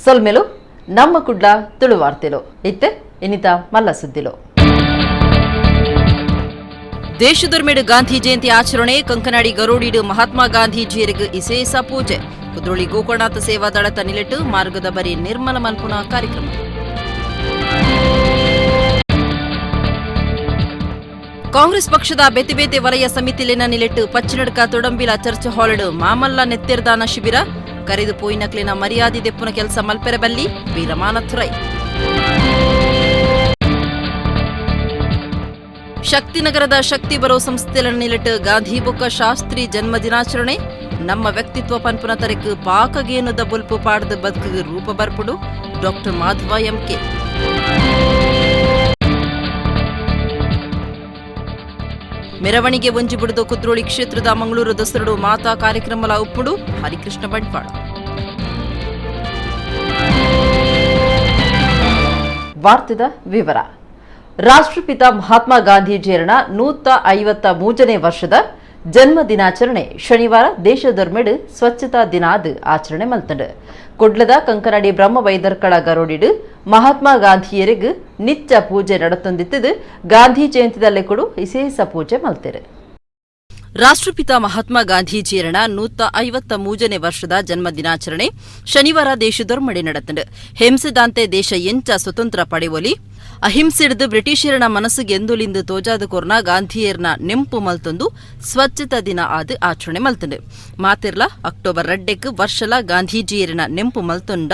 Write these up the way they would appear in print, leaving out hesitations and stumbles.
ಸೊಲ್ಮೆಲು ನಮ್ಮ ಕುಡ್ಲ ತುಳುವಾರ್ತೆಲು ಇತ್ತೆ ಇನಿತ ಮಲ್ಲ ಸುದ್ದಿಲು. ದೇಶದೊರ್ಮೆಡು ಗಾಂಧಿ ಜಯಂತಿ ಆಚರಣೆ. ಕಂಕನಾಡಿ ಗರೋಡಿಡು ಮಹಾತ್ಮ ಗಾಂಧೀಜಿಯರಿಗೆ ಇಸೇಸ ಪೂಜೆ. ಕುದ್ರೋಳಿ ಗೋಕರ್ಣನಾಥ ಸೇವಾ ದಳತ ನಿಲೆಟ್ಟು ಮಾರ್ಗದ ಬರಿ ನಿರ್ಮಲ ಮಲ್ಪುನ ಕಾರ್ಯಕ್ರಮ. ಕಾಂಗ್ರೆಸ್ ಪಕ್ಷದ ಬೇತೆ ಬೇತೆ ವಲಯ ಸಮಿತಿಲಿನ ನಿಲೆಟ್ಟು ಪಚ್ಚಿನಡ್ಕ ತೊಡಂಬಿಲ ಚರ್ಚ್ ಹಾಲ್ಡ್ ಮಾಮಲ್ಲ ನೆತ್ತೆರ್ದಾನ ಶಿಬಿರ. ಕರೆದು ಪೋಯಿನಕ್ಲಿನ ಮರ್ಯಾದೆ ದೆಪ್ಪುನ ಕೆಲಸ ಮಲ್ಪೆರಬಲ್ಲಿ ವೀರಮಾನಥುರೈ. ಶಕ್ತಿನಗರದ ಶಕ್ತಿ ಬರೋ ಸಂಸ್ಥೆಲ ನಿಲೆಟ್ಟು ಗಾಂಧಿ ಬೊಕ್ಕ ಶಾಸ್ತ್ರಿ ಜನ್ಮ ದಿನಾಚರಣೆ. ನಮ್ಮ ವ್ಯಕ್ತಿತ್ವ ಪನ್ಪುನ ತರೆಕ್ ಪಾಕಗೇನುದ ಬೊಲ್ಪು ಪಾಡ್ದು ಬದುಕು ರೂಪ ಬರ್ಪುಡು ಡಾಕ್ಟರ್ ಮಾಧವ ಎಂಕೆ. ಮೆರವಣಿಗೆ ಒಂಜಿ ಬುಡಿದು ಕುದ್ರೋಳಿ ಕ್ಷೇತ್ರದ ಮಂಗಳೂರು ದಸರಡು ಮಾತಾ ಕಾರ್ಯಕ್ರಮಲ ಉಪ್ಪುಡು ಹರಿಕೃಷ್ಣ ಬಂಟ್ವಾಳ. ವಾರ್ತೆದ ವಿವರ. ರಾಷ್ಟ್ರಪಿತ ಮಹಾತ್ಮ ಗಾಂಧೀಜಿಯರನ 153ನೇ ವರ್ಷದ ಜನ್ಮ ದಿನಾಚರಣೆ ಶನಿವಾರ ದೇಶದೊರ್ಮೆಡು ಸ್ವಚ್ಛತಾ ದಿನ ಆದ್ ಆಚರಣೆ ಮಲ್ತಂಡು. ಕುಡ್ಲದ ಕಂಕನಾಡಿ ಬ್ರಹ್ಮ ವೈದರ್ಕಳ ಗರೋಡಿಡು ಮಹಾತ್ಮ ಗಾಂಧಿಯರಿಗೆ ನಿತ್ಯ ಪೂಜೆ ನಡತೊಂದಿತ್ತದು ಗಾಂಧಿ ಜಯಂತಿದಲ್ಲೇ ಕೂಡ ವಿಶೇಷ ಪೂಜೆ ಮಲ್ತೆರು. ರಾಷ್ಟ್ರಪಿತ ಮಹಾತ್ಮ ಗಾಂಧೀಜಿಯರನ 153ನೇ ವರ್ಷದ ಜನ್ಮ ದಿನಾಚರಣೆ ಶನಿವಾರ ದೇಶದೊರ್ಮಡೆ ನಡತಂಡು. ಹಿಂಸೆದಾಂತೆ ದೇಶ ಎಂಚ ಸ್ವತಂತ್ರ ಪಡೆವೊಲಿ, ಅಹಿಂಸೆಡ್ದು ಬ್ರಿಟಿಷರನ ಮನಸ್ಸುಗೆಂದುಲಿಂದು ತೋಜಾದ ಕೊರ್ನ ಗಾಂಧಿಯರ್ನ ನೆಂಪು ಮಲ್ತೊಂದು ಸ್ವಚ್ಛತಾ ದಿನ ಆದ್ ಆಚರಣೆ ಮಲ್ತಂಡು. ಮಾತಿರ್ಲ ಅಕ್ಟೋಬರ್ 2ಕ್ಕೆ ವರ್ಷಲ ಗಾಂಧೀಜಿಯರನ ನೆಂಪು ಮಲ್ತೊಂಡ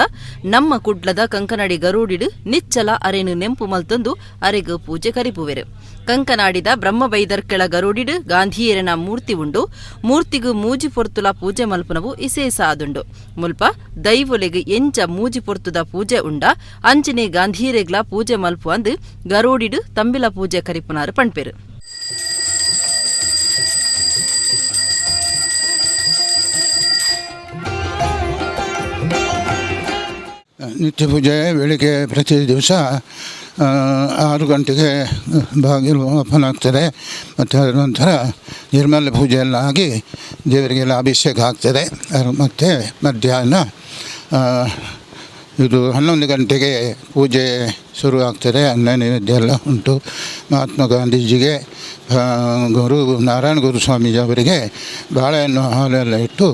ನಮ್ಮ ಕುಡ್ಲದ ಕಂಕನಾಡಿ ಗರೂಡಿಡು ನಿಚ್ಚಲ ಅರೆನು ನೆಂಪು ಮಲ್ತೊಂದು ಅರೆಗ್ ಪೂಜೆ ಕರಿಪುವೆರು. ಕಂಕನಾಡಿದ ಬ್ರಹ್ಮಬೈದರ್ಕೆಳ ಗರುಡಿಡು ಗಾಂಧಿಯರನ ಮೂರ್ತಿ ಉಂಡು. ಮೂರ್ತಿಗು ಮೂಜಿ ಪೊರ್ತುಲ ಪೂಜೆ ಮಲ್ಪುನವು ಇಸೇಸ ಆದುಂಡು. ಮುಲ್ಪ ದೈವೊಲೆಗ್ ಎಂಚ ಮೂಜಿ ಪೊರ್ತುದ ಪೂಜೆ ಉಂಡ ಅಂಚನೆ ಗಾಂಧಿಯರೆಗ್ಲ ಪೂಜೆ ಮಲ್ಪು ಅಂದು ಗರೋಡಿಡು ತಂಬಿಲ ಪೂಜೆ ಕರಿಪುನಾರು ಪಣ್ಪೆರು. ನಿತ್ಯ ಪೂಜೆ ಬೆಳಿಗ್ಗೆ ಪ್ರತಿ ದಿವಸ 6 ಗಂಟೆಗೆ ಬಾಗಿಲು ಓಪನ್ ಆಗ್ತದೆ. ಮತ್ತು ಅದರ ನಂತರ ನಿರ್ಮಾಲ್ಯ ಪೂಜೆ ಎಲ್ಲ ಆಗಿ ದೇವರಿಗೆಲ್ಲ ಅಭಿಷೇಕ ಆಗ್ತದೆ. ಮತ್ತು ಮಧ್ಯಾಹ್ನ ಇದು 11 ಗಂಟೆಗೆ ಪೂಜೆ ಶುರು ಆಗ್ತದೆ. ಅನ್ನ ನೈವೇದ್ಯ ಎಲ್ಲ ಉಂಟು. ಮಹಾತ್ಮ ಗಾಂಧೀಜಿಗೆ ಗುರು ನಾರಾಯಣ ಗುರು ಸ್ವಾಮೀಜಿ ಅವರಿಗೆ ಬಾಳೆಹಣ್ಣು ಹಾಲೆಲ್ಲ ಇಟ್ಟು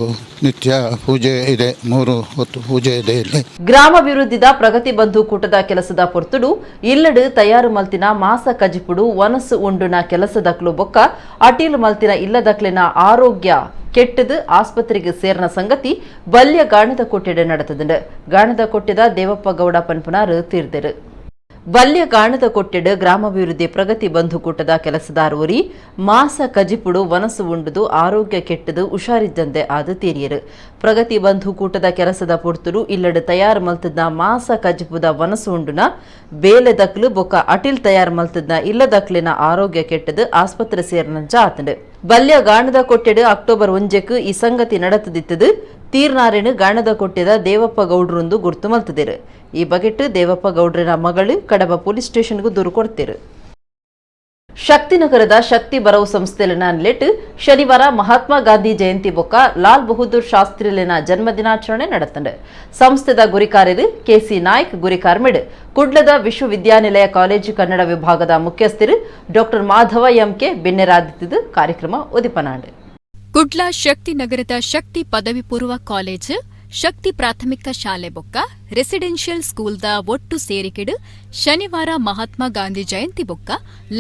ನಿತ್ಯ ಪೂಜೆ ಇದೆ. 3 ಹೊತ್ತು ಪೂಜೆ ಇದೆ ಇಲ್ಲಿ. ಗ್ರಾಮಾಭಿವೃದ್ಧಿದ ಪ್ರಗತಿ ಬಂಧು ಕೂಟದ ಕೆಲಸದ ಪೊರ್ತುಡು ಇಲ್ಲಡು ತಯಾರು ಮಲ್ತಿನ ಮಾಸ ಕಜಿಪುಡು ವನಸು ಉಂಡುನ ಕೆಲಸದಕ್ಲು ಬೊಕ್ಕ ಅಟೀಲು ಮಲ್ತಿನ ಇಲ್ಲದಕ್ಲಿನ ಆರೋಗ್ಯ ಕೆಟ್ಟದು ಆಸ್ಪತ್ರೆಗೆ ಸೇರ್ನ ಸಂಗತಿ ಬಲ್ಯ ಗಾಣದ ಕೊಟ್ಟೆಡೆ ನಡೆತದಂಡು. ಗಾಣದ ಕೊಟ್ಟೆದ ದೇವಪ್ಪ ಗೌಡ ಪನ್ಪುನಾರು ತೀರ್ದೆರು. ಬಲ್ಯ ಗಾಣದ ಕೊಟ್ಟೆಡು ಗ್ರಾಮಾಭಿವೃದ್ಧಿ ಪ್ರಗತಿ ಬಂಧು ಕೂಟದ ಕೆಲಸದಾರೂರಿ ಮಾಸ ಕಜಿಪುಡು ವನಸು ಉಂಡುದು ಆರೋಗ್ಯ ಕೆಟ್ಟದು ಹುಷಾರಿದ್ದಂತೆ ಆದ ತೀರಿಯರು. ಪ್ರಗತಿ ಬಂಧು ಕೂಟದ ಕೆಲಸದ ಪೊರ್ತುಡು ಇಲ್ಲಡು ತಯಾರು ಮಲ್ತದ್ನ ಮಾಸ ಕಜಿಪುದ ವನಸು ಉಂಡುನ ಬೇಲೆ ದಕ್ಲು ಬೊಕ್ಕ ಅಟಿಲ್ ತಯಾರು ಮಲ್ತದ್ನ ಇಲ್ಲದಕ್ಲಿನ ಆರೋಗ್ಯ ಕೆಟ್ಟದು ಆಸ್ಪತ್ರೆ ಸೇರ್ನಂಚ ಆತಂಡು. ಬಲ್ಯ ಗಾಣದ ಕೊಟ್ಟೆಡು ಅಕ್ಟೋಬರ್ 1ಕ್ಕೆ ಈ ಸಂಗತಿ ನಡೆತದಿತ್ತದು ತೀರ್ನಾರೇನು ಗಾಣದ ಕೊಟ್ಟೆದ ದೇವಪ್ಪ ಗೌಡ್ರೊಂದು ಗುರ್ತು ಮಲ್ತದಿರು. ಈ ಬಗೆಟ್ ದೇವಪ್ಪ ಗೌಡ್ರಿನ ಮಗಳು ಕಡಬ ಪೊಲೀಸ್ ಸ್ಟೇಷನ್ಗೂ ದೂರು ಕೊಡ್ತಿರು. ಶಕ್ತಿನಗರದ ಶಕ್ತಿ ಬರವು ಸಂಸ್ಥೆಲಿನ ನಿಲೆಟ್ ಶನಿವಾರ ಮಹಾತ್ಮ ಗಾಂಧಿ ಜಯಂತಿ ಬೊಕ್ಕ ಲಾಲ್ ಬಹದ್ದೂರ್ ಶಾಸ್ತ್ರಿಲಿನ ಜನ್ಮ ದಿನಾಚರಣೆ ನಡೆತಂಡು. ಸಂಸ್ಥೆದ ಗುರಿಕಾರರು ಕೆಸಿ ನಾಯ್ಕ್ ಗುರಿಕಾರ್ಮಿಡ್ ಕುಡ್ಲದ ವಿಶ್ವವಿದ್ಯಾನಿಲಯ ಕಾಲೇಜು ಕನ್ನಡ ವಿಭಾಗದ ಮುಖ್ಯಸ್ಥರು ಡಾಕ್ಟರ್ ಮಾಧವ ಎಂಕೆ ಬಿನ್ನೆರಾದಿತ್ಯದ ಕಾರ್ಯಕ್ರಮ ಉದಿಪನಾಂಡು. ಕುಡ್ಲ ಶಕ್ತಿನಗರದ ಶಕ್ತಿ ಪದವಿ ಪೂರ್ವ ಕಾಲೇಜು ಶಕ್ತಿ ಪ್ರಾಥಮಿಕ ಶಾಲೆ ಬೊಕ್ಕ ರೆಸಿಡೆನ್ಷಿಯಲ್ ಸ್ಕೂಲ್ದ ಒಟ್ಟು ಸೇರಿಕೆಡು ಶನಿವಾರ ಮಹಾತ್ಮ ಗಾಂಧಿ ಜಯಂತಿ ಬೊಕ್ಕ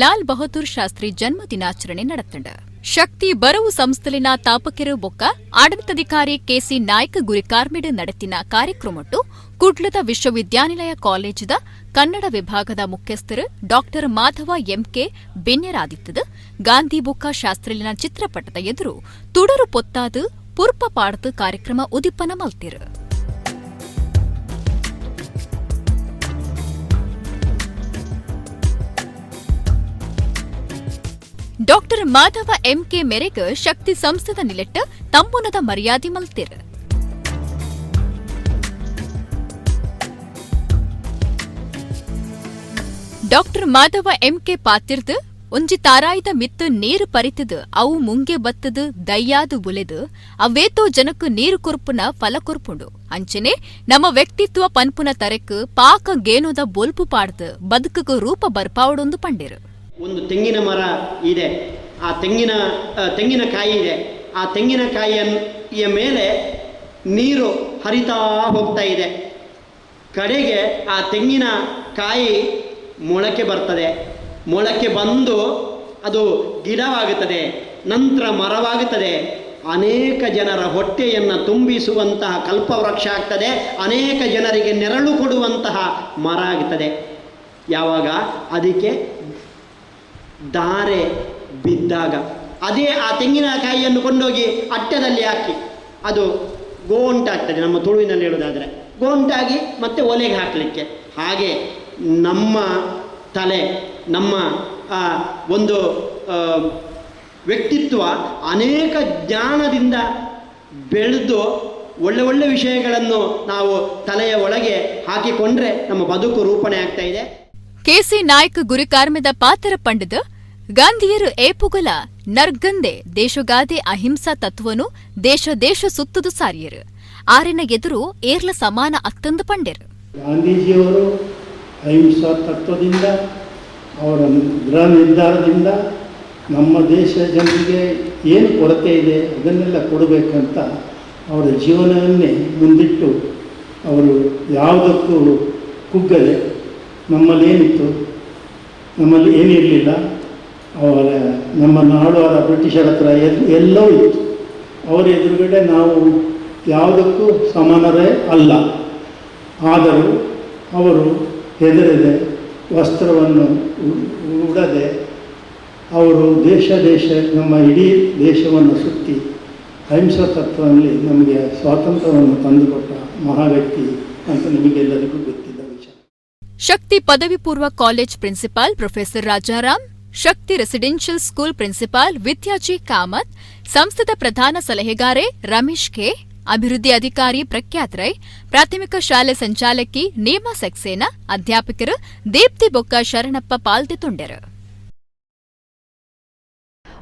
ಲಾಲ್ ಬಹದ್ದೂರ್ ಶಾಸ್ತ್ರಿ ಜನ್ಮ ದಿನಾಚರಣೆ ನಡೆತಂಡು. ಶಕ್ತಿ ಬರವು ಸಂಸ್ಥೆಲಿನ ತಾಪಕೆರು ಬೊಕ್ಕ ಆಡಳಿತಾಧಿಕಾರಿ ಕೆಸಿ ನಾಯ್ಕ ಗುರಿಕಾರ್ಮಿಡ್ ನಡೆತಿನ ಕಾರ್ಯಕ್ರಮಟ್ಟು ಕುಡ್ಲದ ವಿಶ್ವವಿದ್ಯಾನಿಲಯ ಕಾಲೇಜಿದ ಕನ್ನಡ ವಿಭಾಗದ ಮುಖ್ಯಸ್ಥರು ಡಾಕ್ಟರ್ ಮಾಧವ ಎಂಕೆ ಬೆನ್ನೆರಾದಿತ್ತದು ಗಾಂಧಿ ಬೊಕ್ಕ ಶಾಸ್ತ್ರಿಲಿನ ಚಿತ್ರಪಟದ ಎದುರು ತುಡರು ಪೊತ್ತಾದು ಪುರ್ಪ ಪಾಡ್ದು ಕಾರ್ಯಕ್ರಮ ಉದಿಪನ ಮಲ್ತಿರು. ಡಾಕ್ಟರ್ ಮಾಧವ ಎಂಕೆ ಮೆರೆಗ್ ಶಕ್ತಿ ಸಂಸ್ಥೆದ ನಿಲೆಟ್ಟ ತಂಬುನದ ಮರ್ಯಾದೆ ಮಲ್ತಿರು. ಡಾಕ್ಟರ್ ಮಾಧವ ಎಂಕೆ ಪಾತಿರ್ದು ಒಂಜಿ ತಾರಾಯಿದ ಮಿತ್ತ್ ನೀರು ಪರಿತುದು ಅವು ಮುಂಗೆ ಬತ್ತದು ದಯ್ಯಾದು ಬುಲೆದು ಅವೇತೋ ಜನಕ್ ನೀರು ಕೊರ್ಪುನ ಫಲ ಕೊರ್ಪುಂಡು. ಅಂಚನೆ ನಮ್ಮ ವ್ಯಕ್ತಿತ್ವ ಪನ್ಪುನ ತರೆಕ್ ಪಾಕ ಗೇನೋದ ಬೊಲ್ಪು ಪಾಡ್ದು ಬದುಕುಕು ರೂಪ ಬರ್ಪಾವಡೊಂದು ಪಂಡೇರು. ಒಂದು ತೆಂಗಿನ ಮರ ಇದೆ, ಆ ತೆಂಗಿನಕಾಯಿ ಇದೆ. ಆ ತೆಂಗಿನಕಾಯಿಯ ಮೇಲೆ ನೀರು ಹರಿತಾ ಹೋಗ್ತಾ ಇದೆ. ಕಡೆಗೆ ಆ ತೆಂಗಿನಕಾಯಿ ಮೊಳಕೆ ಬರ್ತದೆ. ಮೊಳಕೆ ಬಂದು ಅದು ಗಿಡವಾಗುತ್ತದೆ, ನಂತರ ಮರವಾಗುತ್ತದೆ. ಅನೇಕ ಜನರ ಹೊಟ್ಟೆಯನ್ನು ತುಂಬಿಸುವಂತಹ ಕಲ್ಪವೃಕ್ಷ ಆಗ್ತದೆ, ಅನೇಕ ಜನರಿಗೆ ನೆರಳು ಕೊಡುವಂತಹ ಮರ ಆಗ್ತದೆ. ಯಾವಾಗ ಅದಕ್ಕೆ ಧಾರೆ ಬಿದ್ದಾಗ ಅದೇ ಆ ತೆಂಗಿನಕಾಯಿಯನ್ನು ಕೊಂಡೋಗಿ ಅಟ್ಟದಲ್ಲಿ ಹಾಕಿ ಅದು ಗೋಂಟಾಗ್ತದೆ. ನಮ್ಮ ತುಳುವಿನಲ್ಲಿ ಹೇಳೋದಾದರೆ ಗೋಂಟಾಗಿ ಮತ್ತೆ ಒಲೆಗೆ ಹಾಕಲಿಕ್ಕೆ. ಹಾಗೆ ನಮ್ಮ ತಲೆ, ನಮ್ಮ ಒಂದು ವ್ಯಕ್ತಿತ್ವ ಅನೇಕ ಜ್ಞಾನದಿಂದ ಬೆಳೆದು ಒಳ್ಳೆ ಒಳ್ಳೆ ವಿಷಯಗಳನ್ನು ನಾವು ತಲೆಯ ಒಳಗೆ ಹಾಕಿಕೊಂಡ್ರೆ ನಮ್ಮ ಬದುಕು ರೂಪಣೆ ಆಗ್ತಾ ಇದೆ. ಕೆಸಿ ನಾಯ್ಕ್ ಗುರಿಕಾರ್ಮೆದ ಪಾತ್ರ ಪಂಡದ ಗಾಂಧಿಯರು ಏಪುಗಲ ನರ್ಗಂದೆ ದೇಶಗಾದೆ ಅಹಿಂಸಾ ತತ್ವನು ದೇಶ ದೇಶ ಸುತ್ತುದು ಸಾರಿಯರು. ಆರಿನ ಎದುರು ಏರ್ಲ ಸಮಾನ ಅತ್ತಂದು ಪಂಡೆರು. ಗಾಂಧೀಜಿಯವರು ಅಹಿಂಸಾ ತತ್ವದಿಂದ, ಅವರ ದೃಢ ನಿರ್ಧಾರದಿಂದ ನಮ್ಮ ದೇಶ ಜನರಿಗೆ ಏನು ಕೊರತೆ ಇದೆ ಅದನ್ನೆಲ್ಲ ಕೊಡಬೇಕಂತ ಅವರ ಜೀವನವನ್ನೇ ಮುಂದಿಟ್ಟು ಅವರು ಯಾವುದಕ್ಕೂ ಕುಗ್ಗದೆ, ನಮ್ಮಲ್ಲೇನಿತ್ತು, ನಮ್ಮಲ್ಲಿ ಏನಿರಲಿಲ್ಲ, ಅವರ ನಮ್ಮನ್ನು ಆಳುವರ ಬ್ರಿಟಿಷರ ಹತ್ರ ಎಲ್ಲವೂ ಇತ್ತು. ಅವರ ಎದುರುಗಡೆ ನಾವು ಯಾವುದಕ್ಕೂ ಸಮಾನರೇ ಅಲ್ಲ. ಆದರೂ ಅವರು ಹೆದರದೆ, ವಸ್ತ್ರವನ್ನು ಉಡದೆ ಅವರು ದೇಶ ದೇಶ ನಮ್ಮ ಇಡೀ ದೇಶವನ್ನು ಸುತ್ತಿ ಅಹಿಂಸಾ ತತ್ವದಲ್ಲಿ ನಮಗೆ ಸ್ವಾತಂತ್ರ್ಯವನ್ನು ತಂದುಕೊಟ್ಟ ಮಹಾವ್ಯಕ್ತಿ ಅಂತ ನಿಮಗೆಲ್ಲರಿಗೂ ಗೊತ್ತಿದ್ದ ವಿಚಾರ. ಶಕ್ತಿ ಪದವಿ ಪೂರ್ವ college principal professor Rajaram, Shakti residential school principal Vidyaji Kamath, ಸಂಸ್ಥೆದ ಪ್ರಧಾನ ಸಲಹೆಗಾರೆ ರಮೇಶ್ ಕೆ, ಅಭಿವೃದ್ಧಿ ಅಧಿಕಾರಿ ಪ್ರಖ್ಯಾತ್ ರೈ, ಪ್ರಾಥಮಿಕ ಶಾಲೆ ಸಂಚಾಲಕಿ ನೇಮಾ ಸಕ್ಸೇನಾ, ಅಧ್ಯಾಪಕರು ದೀಪ್ತಿ ಬೊಕ್ಕ ಶರಣಪ್ಪ ಪಾಲ್ದೆ ತೊಂಡೆರು.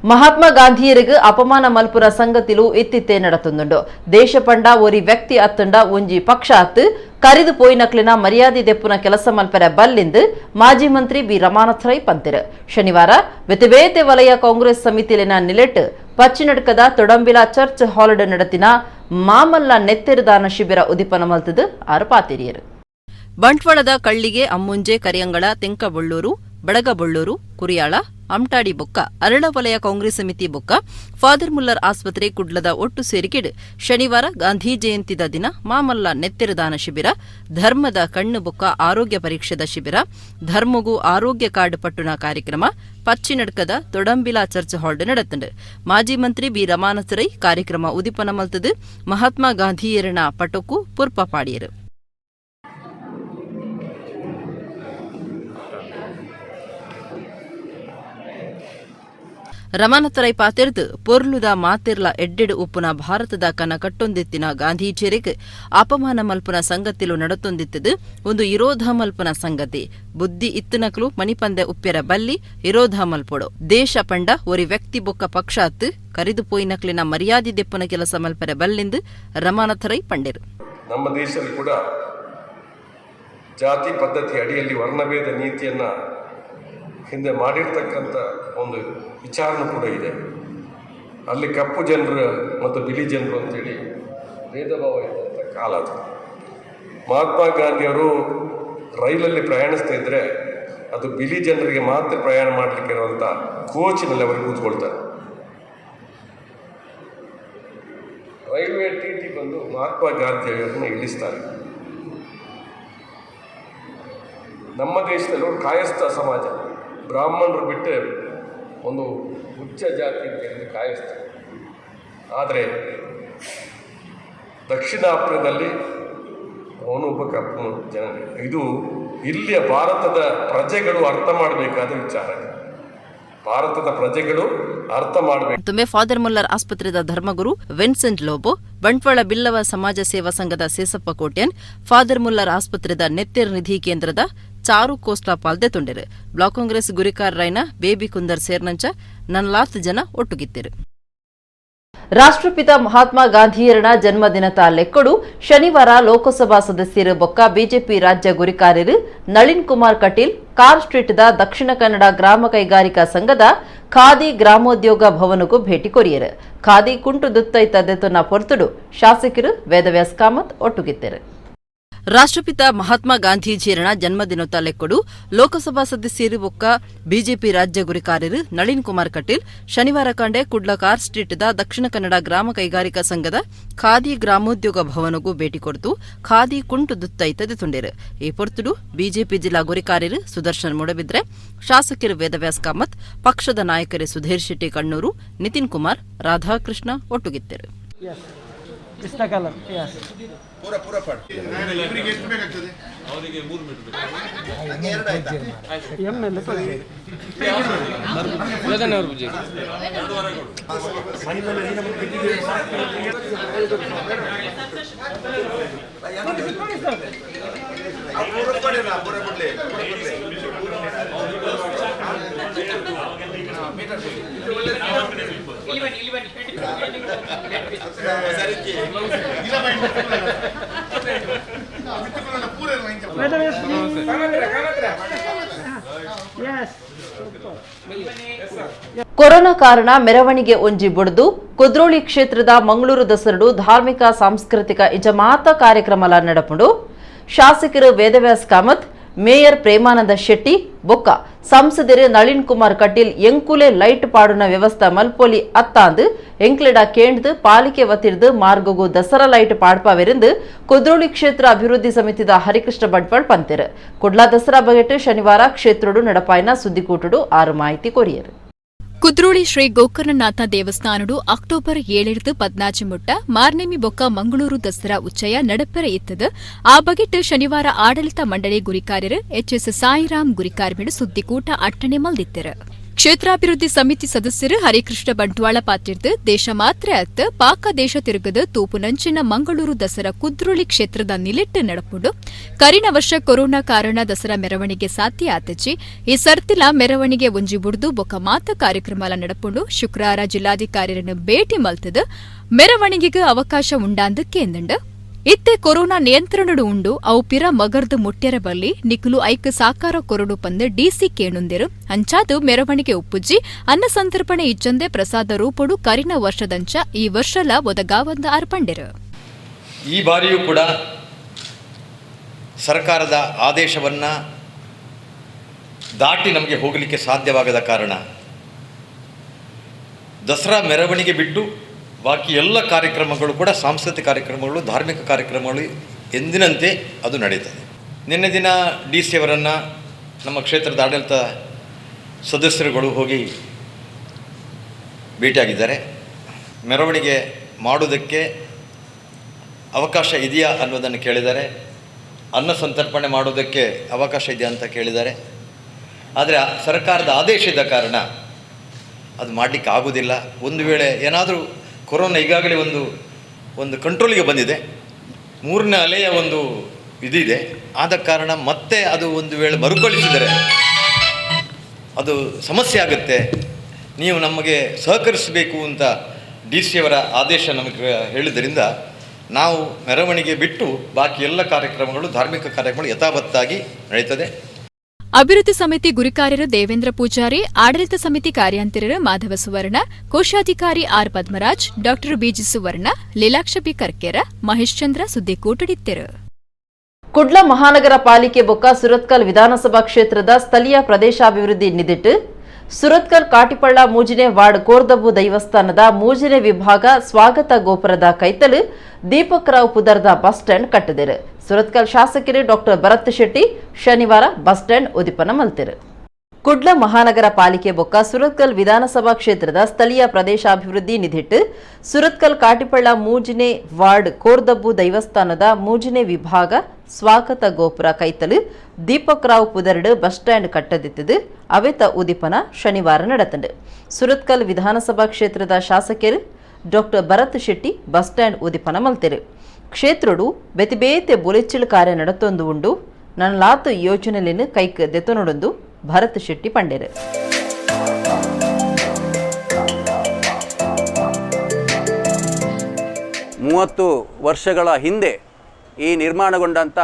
ಮಹಾತ್ಮ ಗಾಂಧಿಯರಿಗೆ ಅಪಮಾನ ಮಲ್ಪುರ ಸಂಗತಿಲು ಇತ್ತಿತ್ತೆ ನಡತೊಂದುಂಡು. ದೇಶ ಪಂಡ ಒರಿ ವ್ಯಕ್ತಿ ಅತ್ತಂಡ ಒಂಜಿ ಪಕ್ಷ ಅತ್ತು ಕರಿದು ಪೋಯಿನಕ್ಲಿನ ಮರ್ಯಾದೆ ದೆಪ್ಪುನ ಕೆಲಸ ಮಲ್ಪೆರೆ ಬಲ್ಲಿಂದು ಮಾಜಿ ಮಂತ್ರಿ ಬಿ ರಮಾನಾಥ್ ರೈ ಪಂತೆರು. ಶನಿವಾರ ಬೇತೆ ವಲಯ ಕಾಂಗ್ರೆಸ್ ಸಮಿತಿಲಿನ ನಿಲೆಟ್ ಪಚ್ಚಿನಡ್ಕದ ತೊಡಂಬಿಲ ಚರ್ಚ್ ಹಾಲ್ಡ್ ನಡತಿನ ಮಾಮಲ್ಲ ನೆತ್ತೆರುದಾನ ಶಿಬಿರ ಉದಿಪನ ಮಲ್ತದು ಆರು ಪಾತೆರಿಯರು. ಬಂಟ್ವಾಳದ ಕಳ್ಳಿಗೆ, ಅಮ್ಮುಂಜೆ, ಕರಿಯಂಗಳ, ತೆಂಕಬೊಳ್ಳೂರು, ಬಡಗಬೊಳ್ಳೂರು, ಕುರಿಯಾಳ, ಅಮ್ಟಾಡಿ ಬೊಕ್ಕ ಅರಳ ವಲಯ ಕಾಂಗ್ರೆಸ್ ಸಮಿತಿ ಬೊಕ್ಕ ಫಾದರ್ ಮುಲ್ಲರ್ ಆಸ್ಪತ್ರೆ ಕುಡ್ಲದ ಒಟ್ಟು ಸೇರಿಕೆಡ್ ಶನಿವಾರ ಗಾಂಧಿ ಜಯಂತಿದ ದಿನ ಮಾಮಲ್ಲ ನೆತ್ತೆರುದಾನ ಶಿಬಿರ, ಧರ್ಮದ ಕಣ್ಣು ಬೊಕ್ಕ ಆರೋಗ್ಯ ಪರೀಕ್ಷೆದ ಶಿಬಿರ, ಧರ್ಮಗು ಆರೋಗ್ಯ ಕಾರ್ಡ್ ಪಟ್ಟುನ ಕಾರ್ಯಕ್ರಮ ಪಚ್ಚಿನಡ್ಕದ ತೊಡಂಬಿಲಾ ಚರ್ಚ್ ಹಾಲ್ಡ್ ನಡತಂಡು. ಮಾಜಿ ಮಂತ್ರಿ ಬಿ ರಮಾನಾಥ ರೈ ಕಾರ್ಯಕ್ರಮ ಉದಿಪನ ಮಲ್ತದು ಮಹಾತ್ಮ ಗಾಂಧಿಯರನ ಪಟೊಕ್ಕು ಪುರ್ಪ ಪಾಡಿಯರು. ರಮಾನಾಥರೈ ಪಾತೆರ್ದು ಪೊರ್ಲುದ ಮಾತೆರ್ಲ ಎಡ್ಡೆಡು ಉಪ್ಪುನ ಭಾರತದ ಕನ ಕಟ್ಟೊಂದಿತ್ತಿನ ಗಾಂಧೀಜಿಯರಿಗೆ ಅಪಮಾನ ಮಲ್ಪುನ ಸಂಗತಿಲು ನಡತೊಂದಿತ್ತದು ಒಂದು ಇರೋಧ ಮಲ್ಪುನ ಸಂಗತಿ. ಬುದ್ಧಿ ಇತ್ತನಕ್ಲು ಮಣಿಪಂದೆ ಉಪ್ಪ್ಯರ ಬಲ್ಲಿ ಇರೋಧ ಮಲ್ಪೊಡು. ದೇಶ ಪಂಡ ಒರಿ ವ್ಯಕ್ತಿ ಬೊಕ್ಕ ಪಕ್ಷ ಅತ್ತು ಕರಿದು ಪೋಯಿನಕ್ಲಿನ ಮರ್ಯಾದೆ ದೆಪ್ಪುನ ಕೆಲಸ ಮಲ್ಪೆರೆ ಬಲ್ಲಿಂದು ರಮಾನಾಥರೈ ಪಂಡೆರು. ನಮ್ಮ ದೇಶದಲ್ಲಿ ಕೂಡ ಜಾತಿ ಪದ್ಧತಿ ಅಡಿಯಲ್ಲಿ ವರ್ಣಭೇದ ನೀತಿಯನ್ನ ಹಿಂದೆ ಮಾಡಿರ್ತಕ್ಕಂಥ ಒಂದು ವಿಚಾರನೂ ಕೂಡ ಇದೆ. ಅಲ್ಲಿ ಕಪ್ಪು ಜನರು ಮತ್ತು ಬಿಳಿ ಜನರು ಅಂತೇಳಿ ಭೇದ ಭಾವ ಇದ್ದಂಥ ಕಾಲ ಅದು. ಮಹಾತ್ಮ ಗಾಂಧಿಯವರು ರೈಲಲ್ಲಿ ಪ್ರಯಾಣಿಸ್ತಾ ಇದ್ದರೆ ಅದು ಬಿಳಿ ಜನರಿಗೆ ಮಾತ್ರ ಪ್ರಯಾಣ ಮಾಡಲಿಕ್ಕೆ ಇರುವಂಥ ಕೋಚಿನಲ್ಲಿ ಅವರು ಕೂತ್ಕೊಳ್ತಾರೆ. ರೈಲ್ವೆ ಟಿ ಬಂದು ಮಹಾತ್ಮ ಗಾಂಧಿಯವರನ್ನು ಇಳಿಸ್ತಾರೆ. ನಮ್ಮ ದೇಶದಲ್ಲಿ ಒಂದು ಕಾಯಸ್ಥ ಸಮಾಜ, ಬ್ರಾಹ್ಮಣರು ಬಿಟ್ಟರೆ ಒಂದು ಉಚ್ಚ ಜಾತಿ ಅಂತ ಹೇಳಿದ್ರೆ ಕಾಯಸ್ಥ. ಆದರೆ ದಕ್ಷಿಣ ಆಫ್ರಿಕಾದಲ್ಲಿ ಅವನು ಒಬ್ಬ ಕಪ್ಪು ಜನನೇ. ಇದು ಇಲ್ಲಿಯ ಭಾರತದ ಪ್ರಜೆಗಳು ಅರ್ಥ ಮಾಡಬೇಕಾದ ವಿಚಾರ. ಭಾರತದ ಪ್ರಜೆಗಳು ಅರ್ಥ ಮಾಡಬೇಕು. ಮತ್ತೊಮ್ಮೆ ಫಾದರ್ ಮುಲ್ಲರ್ ಆಸ್ಪತ್ರೆದ ಧರ್ಮಗುರು ವಿನ್ಸೆಂಟ್ ಲೋಬೋ, ಬಂಟ್ವಾಳ ಬಿಲ್ಲವ ಸಮಾಜ ಸೇವಾ ಸಂಘದ ಸೇಸಪ್ಪ ಕೋಟ್ಯನ್, ಫಾದರ್ ಮುಲ್ಲರ್ ಆಸ್ಪತ್ರೆದ ನೆತ್ತೆರ್ ನಿಧಿ ಕೇಂದ್ರದ ಚಾರು ಕೋಸ್ಲಾ ಪಾಲ್ದೆ ತೊಂಡೆರು. ಬ್ಲಾಕ್ ಕಾಂಗ್ರೆಸ್ ಗುರಿಕಾರ್ ರೈನ ಬೇಬಿ ಕುಂದರ್ ಸೇರ್ನಂಚ ನನ್ಲಾತ್ ಜನ ಒಟ್ಟುಗಿತ್ತಿರು. ರಾಷ್ಟ್ರಪಿತ ಮಹಾತ್ಮ ಗಾಂಧಿಯರನ ಜನ್ಮದಿನದ ಲೆಕ್ಕಡು ಶನಿವಾರ ಲೋಕಸಭಾ ಸದಸ್ಯರು ಬೊಕ್ಕ ಬಿಜೆಪಿ ರಾಜ್ಯ ಗುರಿಕಾರ್ಯರು ನಳಿನ್ ಕುಮಾರ್ ಕಟೀಲ್ ಕಾರ್ ಸ್ಟ್ರೀಟ್ದ ದಕ್ಷಿಣ ಕನ್ನಡ ಗ್ರಾಮ ಕೈಗಾರಿಕಾ ಸಂಘದ ಖಾದಿ ಗ್ರಾಮೋದ್ಯೋಗ ಭವನಗೂ ಭೇಟಿ ಕೊರಿಯರು. ಖಾದಿ ಕುಂಟು ದುತ್ತೈತ ದೆತೊನ್ನ ಪೊರ್ತುಡು ಶಾಸಕರು ವೇದವ್ಯಾಸ್ ಕಾಮತ್ ಒಟ್ಟುಗಿತ್ತರು. ರಾಷ್ಟ್ರಪಿತ ಮಹಾತ್ಮ ಗಾಂಧೀಜಿಯರನ ಜನ್ಮದಿನದ ಲೆಕ್ಕಡು ಲೋಕಸಭಾ ಸದಸ್ಯರು ಬೊಕ್ಕ ಬಿಜೆಪಿ ರಾಜ್ಯ ಗುರಿಕಾರ್ಯರು ನಳಿನ್ ಕುಮಾರ್ ಕಟೀಲ್ ಶನಿವಾರ ಕಾಂಡೆ ಕುಡ್ಲ ಕಾರ್ ಸ್ಟ್ರೀಟ್ದ ದಕ್ಷಿಣ ಕನ್ನಡ ಗ್ರಾಮ ಕೈಗಾರಿಕಾ ಸಂಘದ ಖಾದಿ ಗ್ರಾಮೋದ್ಯೋಗ ಭವನಗೂ ಭೇಟಿ ಕೊಡ್ತು ಖಾದಿ ಕುಂಟು ದುತ್ತೈತ ದೆತೊಂಡೆರು. ಈ ಪೊರ್ತುಡು ಬಿಜೆಪಿ ಜಿಲ್ಲಾ ಗುರಿಕಾರ್ಯರು ಸುದರ್ಶನ್ ಮೂಡಬಿದ್ರೆ, ಶಾಸಕರು ವೇದವ್ಯಾಸ್ ಕಾಮತ್, ಪಕ್ಷದ ನಾಯಕರು ಸುಧೀರ್ ಶೆಟ್ಟಿ ಕಣ್ಣೂರು, ನಿತಿನ್ ಕುಮಾರ್, ರಾಧಾಕೃಷ್ಣ ಒಟ್ಟುಗಿತ್ತರು. ಕೊರೋನಾ ಕಾರಣ ಮೆರವಣಿಗೆ ಒಂಜಿ ಬುಡ್ದು ಕುದ್ರೋಳಿ ಕ್ಷೇತ್ರದ ಮಂಗಳೂರು ದಸರಡು ಧಾರ್ಮಿಕ ಸಾಂಸ್ಕೃತಿಕ ಇಜಮಾತ ಕಾರ್ಯಕ್ರಮ ನಡಪುಂಡು. ಶಾಸಕರು ವೇದವ್ಯಾಸ್ ಕಾಮತ್, ಮೇಯರ್ ಪ್ರೇಮಾನಂದ ಶೆಟ್ಟಿ ಬೊಕ್ಕ ಸಂಸದರು ನಳಿನ್ ಕುಮಾರ್ ಕಟೀಲ್ ಎಂಕುಲೆ ಲೈಟ್ ಪಾಡುನ ವ್ಯವಸ್ಥೆ ಮಲ್ಪೊಲಿ ಅತ್ತಾಂದು ಎಂಕ್ಲೆಡ ಕೇಂದ್ರದು ಪಾಲಿಕೆ ವತಿರ್ದು ಮಾರ್ಗಗೂ ದಸರಾ ಲೈಟ್ ಪಾಡ್ಪಾವಿருந்து ಕುದ್ರೋಳಿ ಕ್ಷೇತ್ರ ಅಭಿವೃದ್ಧಿ ಸಮಿತಿದ ಹರಿಕೃಷ್ಣ ಬಂಟ್ವಾಳ್ ಪಂತೆರು. ಕುಡ್ಲಾ ದಸರಾ ಬಗೆಟ್ ಶನಿವಾರ ಕ್ಷೇತ್ರಡು ನಡಪಾಯಿನ ಸುದ್ದಿಕೂಟಡು ಆರು ಮಾಹಿತಿ ಕೊರಿಯರು. ಕುದ್ರೋಳಿ ಶ್ರೀ ಗೋಕರ್ಣನಾಥ ದೇವಸ್ಥಾನಡು ಅಕ್ಟೋಬರ್ 7 14 ಮುಟ್ಟ ಮಾರ್ನೆಮಿ ಬೊಕ್ಕ ಮಂಗಳೂರು ದಸರಾ ಉಚ್ಚಯ ನಡಪೆರ ಇತ್ತದು. ಆ ಬಗೆಟ್ ಶನಿವಾರ ಆಡಳಿತ ಮಂಡಳಿ ಗುರಿಕಾರ್ಯರು ಎಚ್ಎಸ್ ಸಾಯಿರಾಮ್ ಗುರಿಕಾರ್ಮಿಡು ಸುದ್ದಿಕೂಟ ಅಟ್ಟಣೆ ಮಲ್ದಿತ್ತರು. ಕ್ಷೇತ್ರಾಭಿವೃದ್ಧಿ ಸಮಿತಿ ಸದಸ್ಯರು ಹರಿಕೃಷ್ಣ ಬಂಟ್ವಾಳ ಪಾತಿರ್ದು ದೇಶ ಮಾತ್ರ ಅತ್ತ ಪಾಕ ದೇಶ ತಿರುಗದ ತೂಪುನಂಚಿನ ಮಂಗಳೂರು ದಸರಾ ಕುದ್ರೋಳಿ ಕ್ಷೇತ್ರದ ನಿಲೆಟ್ಟು ನಡಪುಂಡು. ಕರಿನ ವರ್ಷ ಕೊರೋನಾ ಕಾರಣ ದಸರಾ ಮೆರವಣಿಗೆ ಸಾಧ್ಯ ಆತಚಿ ಈ ಸರ್ತಿಲ ಮೆರವಣಿಗೆ ಒಂಜಿ ಬುಡ್ದು ಬೊಕ್ಕ ಮಾತ ಕಾರ್ಯಕ್ರಮ ನಡಪುಂಡು. ಶುಕ್ರವಾರ ಜಿಲ್ಲಾಧಿಕಾರಿಯನ್ನು ಭೇಟಿ ಮಲ್ತದು ಮೆರವಣಿಗೆಗೆ ಅವಕಾಶ ಉಂಡಾಂದು ಕೇಂದಂಡು. ಇತ್ತೆ ಕೊರೋನಾ ನಿಯಂತ್ರಣಡು ಉಂಡು ಅವು ಪಿರ ಮಗರ್ದು ಮುಟ್ಯರ ಬಲ್ಲಿ ನಿಖಲು ಐಕ್ ಸಾಕಾರ ಕೊರಡು ಪಂದು ಡಿಸಿ ಕೇಣುಂದಿರು. ಅಂಚಾದು ಮೆರವಣಿಗೆ ಉಪ್ಪುಜ್ಜಿ ಅನ್ನ ಸಂತರ್ಪಣೆ ಇಜ್ಜಂದೆ ಪ್ರಸಾದ ರೂಪಡು ಕರಿನ ವರ್ಷದಂಚ ಈ ವರ್ಷಲ ಒದಗಾವಂದ ಅರ್ಪಂಡಿರು. ಈ ಬಾರಿಯೂ ಕೂಡ ಸರ್ಕಾರದ ಆದೇಶವನ್ನು ದಾಟಿ ನಮಗೆ ಹೋಗಲಿಕ್ಕೆ ಸಾಧ್ಯವಾಗದ ಕಾರಣ ದಸರಾ ಮೆರವಣಿಗೆ ಬಿಟ್ಟು ಬಾಕಿ ಎಲ್ಲ ಕಾರ್ಯಕ್ರಮಗಳು ಕೂಡ ಸಾಂಸ್ಕೃತಿಕ ಕಾರ್ಯಕ್ರಮಗಳು, ಧಾರ್ಮಿಕ ಕಾರ್ಯಕ್ರಮಗಳು ಎಂದಿನಂತೆ ಅದು ನಡೆಯುತ್ತದೆ. ನಿನ್ನೆ ದಿನ ಡಿ ಸಿ ಅವರನ್ನು ನಮ್ಮ ಕ್ಷೇತ್ರದ ಆಡಳಿತ ಸದಸ್ಯರುಗಳು ಹೋಗಿ ಭೇಟಿಯಾಗಿದ್ದಾರೆ. ಮೆರವಣಿಗೆ ಮಾಡೋದಕ್ಕೆ ಅವಕಾಶ ಇದೆಯಾ ಅನ್ನೋದನ್ನು ಕೇಳಿದ್ದಾರೆ. ಅನ್ನ ಸಂತರ್ಪಣೆ ಮಾಡೋದಕ್ಕೆ ಅವಕಾಶ ಇದೆಯಾ ಅಂತ ಕೇಳಿದ್ದಾರೆ. ಆದರೆ ಸರ್ಕಾರದ ಆದೇಶ ಇದ್ದ ಕಾರಣ ಅದು ಮಾಡಲಿಕ್ಕೆ ಆಗೋದಿಲ್ಲ. ಒಂದು ವೇಳೆ ಏನಾದರೂ ಕೊರೋನಾ ಈಗಾಗಲೇ ಒಂದು ಒಂದು ಕಂಟ್ರೋಲಿಗೆ ಬಂದಿದೆ, ಮೂರನೇ ಅಲೆಯ ಒಂದು ಇದಿದೆ. ಆದ ಕಾರಣ ಮತ್ತೆ ಅದು ಒಂದು ವೇಳೆ ಮರುಕಳಿಸಿದರೆ ಅದು ಸಮಸ್ಯೆ ಆಗುತ್ತೆ. ನೀವು ನಮಗೆ ಸಹಕರಿಸಬೇಕು ಅಂತ ಡಿ ಸಿ ಅವರ ಆದೇಶ ನಮಗೆ ಹೇಳಿದ್ದರಿಂದ ನಾವು ಮೆರವಣಿಗೆ ಬಿಟ್ಟು ಬಾಕಿ ಎಲ್ಲ ಕಾರ್ಯಕ್ರಮಗಳು, ಧಾರ್ಮಿಕ ಕಾರ್ಯಕ್ರಮಗಳು ಯಥಾವತ್ತಾಗಿ ನಡೀತದೆ. ಅಭಿವೃದ್ಧಿ ಸಮಿತಿ ಗುರಿಕಾರ್ಯರು ದೇವೇಂದ್ರ ಪೂಜಾರಿ, ಆಡಳಿತ ಸಮಿತಿ ಕಾರ್ಯಾಂತರರು ಮಾಧವ ಸುವರ್ಣ, ಕೋಶಾಧಿಕಾರಿ R Padmaraj, doctor BG Suvarna, Leelaksha B Karkera, Mahesh Chandra ಸುದ್ದಿಕೂಟಡಿತ್ತರು. Kudla ಮಹಾನಗರ ಪಾಲಿಕೆ ಬೊಕ್ಕ ಸುರತ್ಕಲ್ ವಿಧಾನಸಭಾ ಕ್ಷೇತ್ರದ ಸ್ಥಳೀಯ ಪ್ರದೇಶಾಭಿವೃದ್ಧಿ ನಿಧಿಟ್ಟು ಸುರತ್ಕಲ್ ಕಾಟಿಪಳ್ಳ ಮೂಜಿನೆ ವಾರ್ಡ್ ಕೋರ್ದಬ್ಬು ದೈವಸ್ಥಾನದ ಮೂಜಿನೆ ವಿಭಾಗ ಸ್ವಾಗತ ಗೋಪುರದ ಕೈತಲು ದೀಪಕ್ ರಾವ್ ಪುದರ್ದ ಬಸ್ ಸ್ಟ್ಯಾಂಡ್ ಕಟ್ಟಿದರು. ಸುರತ್ಕಲ್ ಶಾಸಕರು ಡಾಕ್ಟರ್ ಭರತ್ ಶೆಟ್ಟಿ ಶನಿವಾರ ಬಸ್ ಸ್ಟ್ಯಾಂಡ್ ಉದಿಪನ ಮಲ್ತಿರು. ಕುಡ್ಲ ಮಹಾನಗರ ಪಾಲಿಕೆ ಬೊಕ್ಕ ಸುರತ್ಕಲ್ ವಿಧಾನಸಭಾ ಕ್ಷೇತ್ರದ ಸ್ಥಳೀಯ ಪ್ರದೇಶಾಭಿವೃದ್ಧಿ ನಿಧಿಟ್ಟು ಸುರತ್ಕಲ್ ಕಾಟಿಪಳ್ಳ ಮೂಜಿನೆ ವಾರ್ಡ್ ಕೋರ್ದಬ್ಬು ದೈವಸ್ಥಾನದ ಮೂಜಿನೆ ವಿಭಾಗ ಸ್ವಾಗತ ಗೋಪುರ ಕೈತಲು ದೀಪಕ್ ರಾವ್ ಪುದರ್ಡು ಬಸ್ ಸ್ಟ್ಯಾಂಡ್ ಕಟ್ಟದಿತ್ತದು. ಅವೆತ ಉದಿಪನ ಶನಿವಾರ ನಡೆತಂಡು. ಸುರತ್ಕಲ್ ವಿಧಾನಸಭಾ ಕ್ಷೇತ್ರದ ಶಾಸಕರು doctor Bharat Shetty bus stand ಉದಿಪನ ಮಲ್ತಿರು. ಕ್ಷೇತ್ರಡು ಬೆತಿಬೇತೆ ಬುಲೆಚ್ಚಿಲ್ ಕಾರ್ಯ ನಡತೊಂದು ಉಂಡು. ನನಲಾತ್ ಯೋಜನೆಲೆನ್ ಕೈಕ್ ದೆತೊನೊಡೊಂದು ಭರತ್ ಶೆಟ್ಟಿ ಪಂಡೆರ್. 30 ವರ್ಷಗಳ ಹಿಂದೆ ಈ ನಿರ್ಮಾಣಗೊಂಡಂಥ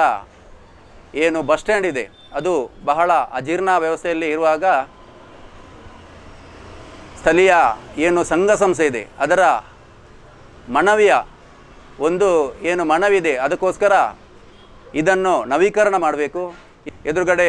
ಏನು ಬಸ್ ಸ್ಟ್ಯಾಂಡ್ ಇದೆ ಅದು ಬಹಳ ಅಜೀರ್ಣ ವ್ಯವಸ್ಥೆಯಲ್ಲಿ ಇರುವಾಗ ಸ್ಥಳೀಯ ಏನು ಸಂಘ ಸಂಸ್ಥೆ ಇದೆ ಅದರ ಮನವಿಯ ಒಂದು ಏನು ಮನವಿದೆ ಅದಕ್ಕೋಸ್ಕರ ಇದನ್ನು ನವೀಕರಣ ಮಾಡಬೇಕು. ಎದುರುಗಡೆ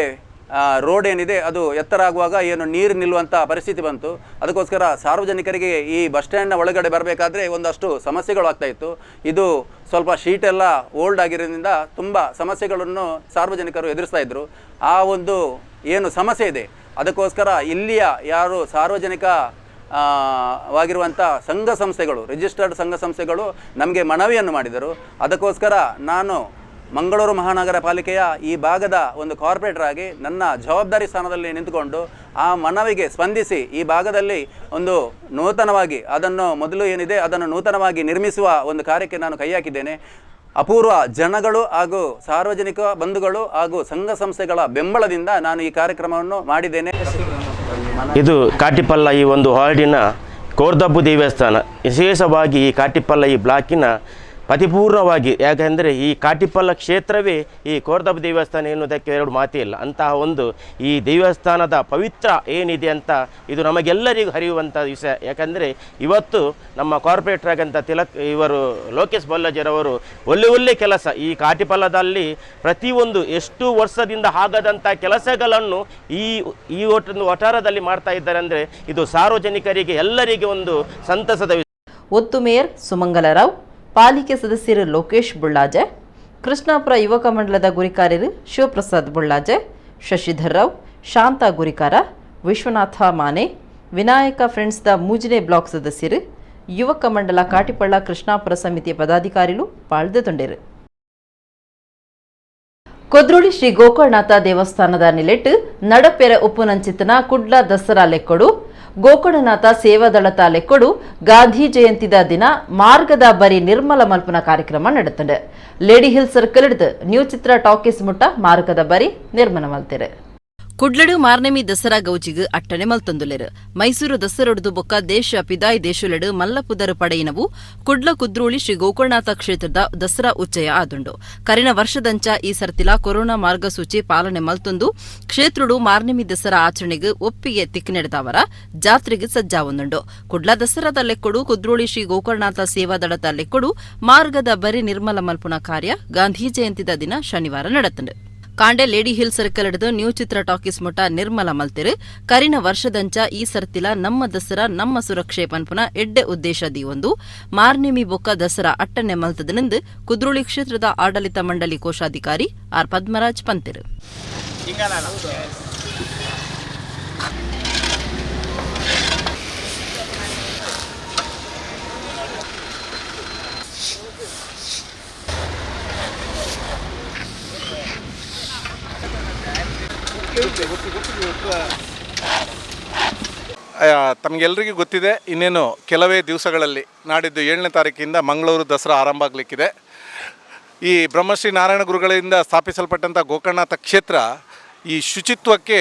ರೋಡ್ ಏನಿದೆ ಅದು ಎತ್ತರ ಆಗುವಾಗ ಏನು ನೀರು ನಿಲ್ಲುವಂಥ ಪರಿಸ್ಥಿತಿ ಬಂತು. ಅದಕ್ಕೋಸ್ಕರ ಸಾರ್ವಜನಿಕರಿಗೆ ಈ ಬಸ್ ಸ್ಟ್ಯಾಂಡ್ನ ಒಳಗಡೆ ಬರಬೇಕಾದ್ರೆ ಒಂದಷ್ಟು ಸಮಸ್ಯೆಗಳು ಆಗ್ತಾಯಿತ್ತು. ಇದು ಸ್ವಲ್ಪ ಶೀಟೆಲ್ಲ ಓಲ್ಡ್ ಆಗಿರೋದ್ರಿಂದ ತುಂಬ ಸಮಸ್ಯೆಗಳನ್ನು ಸಾರ್ವಜನಿಕರು ಎದುರಿಸ್ತಾ ಇದ್ದರು. ಆ ಒಂದು ಏನು ಸಮಸ್ಯೆ ಇದೆ ಅದಕ್ಕೋಸ್ಕರ ಇಲ್ಲಿಯ ಯಾರು ಸಾರ್ವಜನಿಕ ವಾಗಿರುವಂಥ ಸಂಘ ಸಂಸ್ಥೆಗಳು, ರಿಜಿಸ್ಟರ್ಡ್ ಸಂಘ ಸಂಸ್ಥೆಗಳು ನಮಗೆ ಮನವಿಯನ್ನು ಮಾಡಿದರು. ಅದಕ್ಕೋಸ್ಕರ ನಾನು ಮಂಗಳೂರು ಮಹಾನಗರ ಪಾಲಿಕೆಯ ಈ ಭಾಗದ ಒಂದು ಕಾರ್ಪೊರೇಟರ್ ಆಗಿ ನನ್ನ ಜವಾಬ್ದಾರಿ ಸ್ಥಾನದಲ್ಲಿ ನಿಂತುಕೊಂಡು ಆ ಮನವಿಗೆ ಸ್ಪಂದಿಸಿ ಈ ಭಾಗದಲ್ಲಿ ಒಂದು ನೂತನವಾಗಿ ಅದನ್ನು ಮೊದಲು ಏನಿದೆ ಅದನ್ನು ನೂತನವಾಗಿ ನಿರ್ಮಿಸುವ ಒಂದು ಕಾರ್ಯಕ್ಕೆ ನಾನು ಕೈ ಹಾಕಿದ್ದೇನೆ. ಅಪೂರ್ವ ಜನಗಳು ಹಾಗೂ ಸಾರ್ವಜನಿಕ ಬಂಧುಗಳು ಹಾಗೂ ಸಂಘ ಸಂಸ್ಥೆಗಳ ಬೆಂಬಲದಿಂದ ನಾನು ಈ ಕಾರ್ಯಕ್ರಮವನ್ನು ಮಾಡಿದ್ದೇನೆ. ಇದು ಕಾಟಿಪಲ್ಲ ಈ ಒಂದು ವಾರ್ಡಿನ ಕೋರ್ದಬ್ಬು ದೇವಸ್ಥಾನ, ವಿಶೇಷವಾಗಿ ಈ ಕಾಟಿಪಲ್ಲ ಈ ಬ್ಲಾಕಿನ ಪರಿಪೂರ್ಣವಾಗಿ, ಯಾಕೆಂದರೆ ಈ ಕಾಟಿಪಲ್ಲ ಕ್ಷೇತ್ರವೇ ಈ ಕೋರ್ದಬ್ಬು ದೇವಸ್ಥಾನ ಎನ್ನುವುದಕ್ಕೆ ಎರಡು ಮಾತೇ ಇಲ್ಲ. ಅಂತಹ ಒಂದು ಈ ದೇವಸ್ಥಾನದ ಪವಿತ್ರ ಏನಿದೆ ಅಂತ ಇದು ನಮಗೆಲ್ಲರಿಗೂ ಹರಿಯುವಂಥ ವಿಷಯ. ಯಾಕೆಂದರೆ ಇವತ್ತು ನಮ್ಮ ಕಾರ್ಪೊರೇಟರ್ ಆಗಂಥ ತಿಲಕ್ ಇವರು ಲೋಕೇಶ್ ಬೊಲ್ಲಜರವರು ಒಳ್ಳೆ ಒಳ್ಳೆ ಕೆಲಸ ಈ ಕಾಟಿಪಲ್ಲದಲ್ಲಿ ಪ್ರತಿಯೊಂದು ಎಷ್ಟು ವರ್ಷದಿಂದ ಆಗದಂಥ ಕೆಲಸಗಳನ್ನು ಈ ಈ ವಠಾರದಲ್ಲಿ ಮಾಡ್ತಾ ಇದ್ದಾರೆ. ಅಂದರೆ ಇದು ಸಾರ್ವಜನಿಕರಿಗೆ ಎಲ್ಲರಿಗೆ ಒಂದು ಸಂತಸದ ವಿಷಯ. ಒತ್ತು ಮೇಯರ್ ಸುಮಂಗಲರಾವ್, ಪಾಲಿಕೆ ಸದಸ್ಯರು ಲೋಕೇಶ್ ಬುಳ್ಳಾಜೆ, ಕೃಷ್ಣಾಪುರ ಯುವಕ ಮಂಡಲದ ಗುರಿಕಾರ್ಯರು ಶಿವಪ್ರಸಾದ್ ಬುಳ್ಳಾಜೆ, ಶಶಿಧರ್ ರಾವ್, ಶಾಂತಾ ಗುರಿಕಾರ, ವಿಶ್ವನಾಥ ಮಾನೆ, ವಿನಾಯಕ ಫ್ರೆಂಡ್ಸ್ದ ಮೂಜನೆ ಬ್ಲಾಕ್ ಸದಸ್ಯರು, ಯುವಕ ಮಂಡಲ ಕಾಟಿಪಳ್ಳ ಕೃಷ್ಣಾಪುರ ಸಮಿತಿಯ ಪದಾಧಿಕಾರಿಗಳು ಪಾಲ್ಗೊಂಡರು. ಕೊದ್ರೋಳಿ ಶ್ರೀ ಗೋಕರ್ಣನಾಥ ದೇವಸ್ಥಾನದ ನಿಲೆಟ್ಟು ನಡಪೆರ ಉಪ್ಪುನಂಚಿತನ ಕುಡ್ಲ ದಸರಾ ಲೆಕ್ಕೊಡು ಗೋಕರ್ಣನಾಥ ಸೇವಾದಳತ ಲೆಕ್ಕೊಡು ಗಾಂಧಿ ಜಯಂತಿದ ದಿನ ಮಾರ್ಗದ ಬರಿ ನಿರ್ಮಲ ಮಲ್ಪನ ಕಾರ್ಯಕ್ರಮ ನಡೆತಂಡು. Lady hill circle ಹಿಡಿದು ನ್ಯೂ ಚಿತ್ರ ಟಾಕೀಸ್ ಮುಟ್ಟ ಮಾರ್ಗದ ಬರಿ ನಿರ್ಮಲ ಮಲ್ತೆರು. ಕುಡ್ಲಡು ಮಾರ್ನೆಮಿ ದಸರಾ ಗೌಜಿಗು ಅಟ್ಟಣೆ ಮಲ್ತೊಂದುಲೆರು. ಮೈಸೂರು ದಸರೊಡ್ದು ಬೊಕ್ಕ ದೇಶ ಪಿದಾಯ್ ದೇಶುಲೆಡು ಮಲ್ಲಪುದರು ಪಡೆಯಿನವು ಕುಡ್ಲ ಕುದ್ರೋಳಿ ಶ್ರೀ ಗೋಕರ್ಣನಾಥ ಕ್ಷೇತ್ರದ ದಸರಾ ಉಚ್ಚಯ ಆದುಂಡು. ಕರಿನ ವರ್ಷದಂಚ ಈ ಸರ್ತಿಲ ಕೊರೋನಾ ಮಾರ್ಗಸೂಚಿ ಪಾಲನೆ ಮಲ್ತೊಂದು ಕ್ಷೇತ್ರಡು ಮಾರ್ನೆಮಿ ದಸರಾ ಆಚರಣೆಗೆ ಒಪ್ಪಿಗೆ ತಿಕ್ನೆಡೆದವರ ಜಾತ್ರೆಗೆ ಸಜ್ಜಾವೊಂದುಂಡು. ಕುಡ್ಲ ದಸರಾದ ಲೆಕ್ಕೊಡು ಕುದ್ರೋಳಿ ಶ್ರೀ ಗೋಕರ್ಣನಾಥ ಸೇವಾದಳದ ಲೆಕ್ಕೊಡು ಮಾರ್ಗದ ಬರಿ ನಿರ್ಮಲ ಮಲ್ಪುನ ಕಾರ್ಯ ಗಾಂಧಿ ಜಯಂತಿದ ದಿನ ಶನಿವಾರ ನಡೆತಂಡು. ಕಾಂಡೆ lady hill circle ಹಿಡಿದು ನ್ಯೂ ಚಿತ್ರ ಟಾಕೀಸ್ ಮುಟ ನಿರ್ಮಲ ಮಲ್ತೆರು. ಕರಿನ ವರ್ಷದಂಚ ಈ ಸರ್ತಿಲ ನಮ್ಮ ದಸರಾ ನಮ್ಮ ಸುರಕ್ಷೆ ಪನ್ಪುನ ಎಡ್ಡೆ ಉದ್ದೇಶ ದೀವೊಂದು ಮಾರ್ನೆಮಿ ಬೊಕ್ಕ ದಸರಾ ಅಟ್ಟನೆ ಮಲ್ತದನೆಂದು ಕುದ್ರೋಳಿ ಕ್ಷೇತ್ರದ ಆಡಳಿತ ಮಂಡಳಿ ಕೋಶಾಧಿಕಾರಿ ಆರ್ ಪದ್ಮರಾಜ್ ಪಂತೆರು. ತಮಗೆಲ್ಲರಿಗೂ ಗೊತ್ತಿದೆ, ಇನ್ನೇನು ಕೆಲವೇ ದಿವಸಗಳಲ್ಲಿ ನಾಡಿದ್ದು 7ನೇ ತಾರೀಕಿಂದ ಮಂಗಳೂರು ದಸರಾ ಆರಂಭ ಆಗಲಿಕ್ಕಿದೆ. ಈ ಬ್ರಹ್ಮಶ್ರೀ ನಾರಾಯಣ ಗುರುಗಳಿಂದ ಸ್ಥಾಪಿಸಲ್ಪಟ್ಟಂಥ ಗೋಕರ್ಣನಾಥ ಕ್ಷೇತ್ರ ಈ ಶುಚಿತ್ವಕ್ಕೆ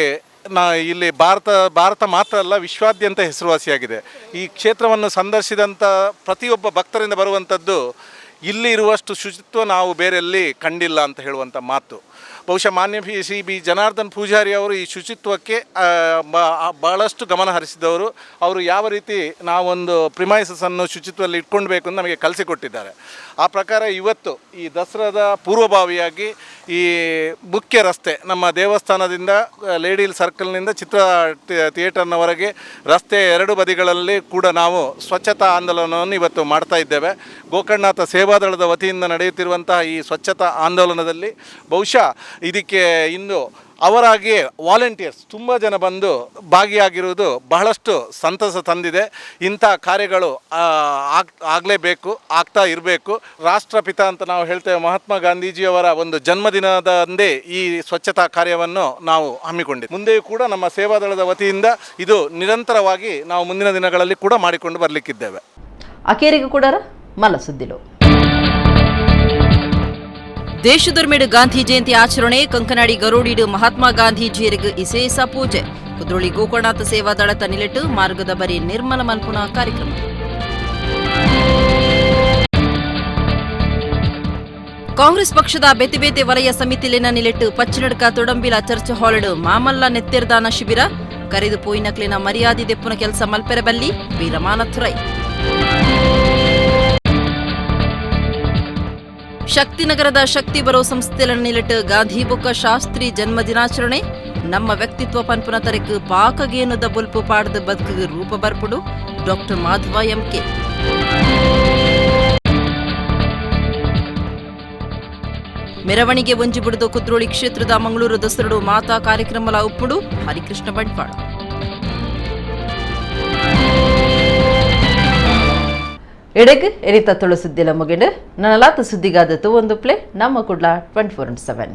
ಇಲ್ಲಿ ಭಾರತ ಮಾತ್ರ ಅಲ್ಲ, ವಿಶ್ವಾದ್ಯಂತ ಹೆಸರುವಾಸಿಯಾಗಿದೆ. ಈ ಕ್ಷೇತ್ರವನ್ನು ಸಂದರ್ಶಿಸಿದಂಥ ಪ್ರತಿಯೊಬ್ಬ ಭಕ್ತರಿಂದ ಬರುವಂಥದ್ದು ಇಲ್ಲಿ ಇರುವಷ್ಟು ಶುಚಿತ್ವ ನಾವು ಬೇರೆಯಲ್ಲಿ ಕಂಡಿಲ್ಲ ಅಂತ ಹೇಳುವಂಥ ಮಾತು. ಬಹುಶಃ ಮಾನ್ಯ ಸಿ ಬಿ ಜನಾರ್ದನ್ ಪೂಜಾರಿ ಅವರು ಈ ಶುಚಿತ್ವಕ್ಕೆ ಭಾಳಷ್ಟು ಗಮನ ಹರಿಸಿದವರು. ಅವರು ಯಾವ ರೀತಿ ನಾವೊಂದು ಪ್ರಿಮೈಸಸನ್ನು ಶುಚಿತ್ವದಲ್ಲಿ ಇಟ್ಕೊಳ್ಬೇಕು ಅಂತ ನಮಗೆ ಕಲಿಸಿಕೊಟ್ಟಿದ್ದಾರೆ. ಆ ಪ್ರಕಾರ ಇವತ್ತು ಈ ದಸರಾದ ಪೂರ್ವಭಾವಿಯಾಗಿ ಈ ಮುಖ್ಯ ರಸ್ತೆ ನಮ್ಮ ದೇವಸ್ಥಾನದಿಂದ ಲೇಡಿ ಹಿಲ್ ಸರ್ಕಲ್ನಿಂದ ಚಿತ್ರ ಥಿಯೇಟರ್ನವರೆಗೆ ರಸ್ತೆ ಎರಡು ಬದಿಗಳಲ್ಲಿ ಕೂಡ ನಾವು ಸ್ವಚ್ಛತಾ ಆಂದೋಲನವನ್ನು ಇವತ್ತು ಮಾಡ್ತಾ ಇದ್ದೇವೆ. ಗೋಕರ್ಣನಾಥ ಸೇವಾದಳದ ವತಿಯಿಂದ ನಡೆಯುತ್ತಿರುವಂತಹ ಈ ಸ್ವಚ್ಛತಾ ಆಂದೋಲನದಲ್ಲಿ ಬಹುಶಃ ಇದಕ್ಕೆ ಇಂದು ಅವರಾಗಿ ವಾಲಂಟಿಯರ್ಸ್ ತುಂಬ ಜನ ಬಂದು ಭಾಗಿಯಾಗಿರುವುದು ಬಹಳಷ್ಟು ಸಂತಸ ತಂದಿದೆ. ಇಂಥ ಕಾರ್ಯಗಳು ಆಗಲೇಬೇಕು, ಆಗ್ತಾ ಇರಬೇಕು. ರಾಷ್ಟ್ರಪಿತ ಅಂತ ನಾವು ಹೇಳ್ತೇವೆ ಮಹಾತ್ಮ ಗಾಂಧೀಜಿಯವರ ಒಂದು ಜನ್ಮದಿನದಂದೇ ಈ ಸ್ವಚ್ಛತಾ ಕಾರ್ಯವನ್ನು ನಾವು ಹಮ್ಮಿಕೊಂಡಿದ್ದೇವೆ. ಮುಂದೆಯೂ ಕೂಡ ನಮ್ಮ ಸೇವಾದಳದ ವತಿಯಿಂದ ಇದು ನಿರಂತರವಾಗಿ ನಾವು ಮುಂದಿನ ದಿನಗಳಲ್ಲಿ ಕೂಡ ಮಾಡಿಕೊಂಡು ಬರಲಿಕ್ಕಿದ್ದೇವೆ. ಅಕೇರಿಗೂ ಕೂಡ ಮಲಸುದ್ದಿಲು. ದೇಶದೊರ್ಮೆಡು ಗಾಂಧಿ ಜಯಂತಿ ಆಚರಣೆ. ಕಂಕನಾಡಿ ಗರೋಡಿಡು ಮಹಾತ್ಮ ಗಾಂಧೀಜಿಯರಿಗೆ ಇಸೇಸ ಪೂಜೆ. ಕುದ್ರೋಳಿ ಗೋಕರ್ಣನಾಥ ಸೇವಾ ದಳತ ನಿಲೆಟ್ಟು ಮಾರ್ಗದ ಬರಿ ನಿರ್ಮಲ ಮಲ್ಪುನ ಕಾರ್ಯಕ್ರಮ. ಕಾಂಗ್ರೆಸ್ ಪಕ್ಷದ ಬೇತೆ ಬೇತೆ ವಲಯ ಸಮಿತಿಲಿನ ನಿಲೆಟ್ಟು ಪಚ್ಚನಡ್ಕ ತೊಡಂಬಿಲ ಚರ್ಚ್ ಹಾಲ್ಡ್ ಮಾಮಲ್ಲ ನೆತ್ತೆರ್ದಾನ ಶಿಬಿರ. ಕರೆದು ಪೋಯಿನಕ್ಲಿನ ಮರ್ಯಾದೆ ದೆಪ್ಪುನ ಕೆಲಸ ಮಲ್ಪೆರಬಲ್ಲಿ ವೀರಮಾನಥುರೈ. ಶಕ್ತಿನಗರದ ಶಕ್ತಿ ಬರೋ ಸಂಸ್ಥೆಲ ನಿಲೆಟ್ಟು ಗಾಂಧಿ ಬೊಕ್ಕ ಶಾಸ್ತ್ರಿ ಜನ್ಮ ದಿನಾಚರಣೆ. ನಮ್ಮ ವ್ಯಕ್ತಿತ್ವ ಪನ್ಪುನ ತರೆಕ್ ಪಾಕಗೇನುದ ಬೊಲ್ಪು ಪಾಡ್ದು ಬದುಕು ರೂಪ ಬರ್ಪುಡು ಡಾಕ್ಟರ್ ಮಾಧವ ಎಂಕೆ. ಮೆರವಣಿಗೆ ಒಂಜಿ ಬುಡಿದು ಕುದ್ರೋಳಿ ಕ್ಷೇತ್ರದ ಮಂಗಳೂರು ದಸರಡು ಮಾತಾ ಕಾರ್ಯಕ್ರಮಲ ಉಪ್ಪುಡು ಹರಿಕೃಷ್ಣ ಬಂಟ್ವಾಳ. ಎಡೆಗ್ ಎರಿತ ತುಳು ಸುದ್ದಿಲ ಮುಗಿಂಡು. ನನಲಾತ ಸುದ್ದಿಗಾದತ್ತು ಒಂದು ಪ್ಲೇ ನಮ್ಮ ಕುಡ್ಲ 24x7.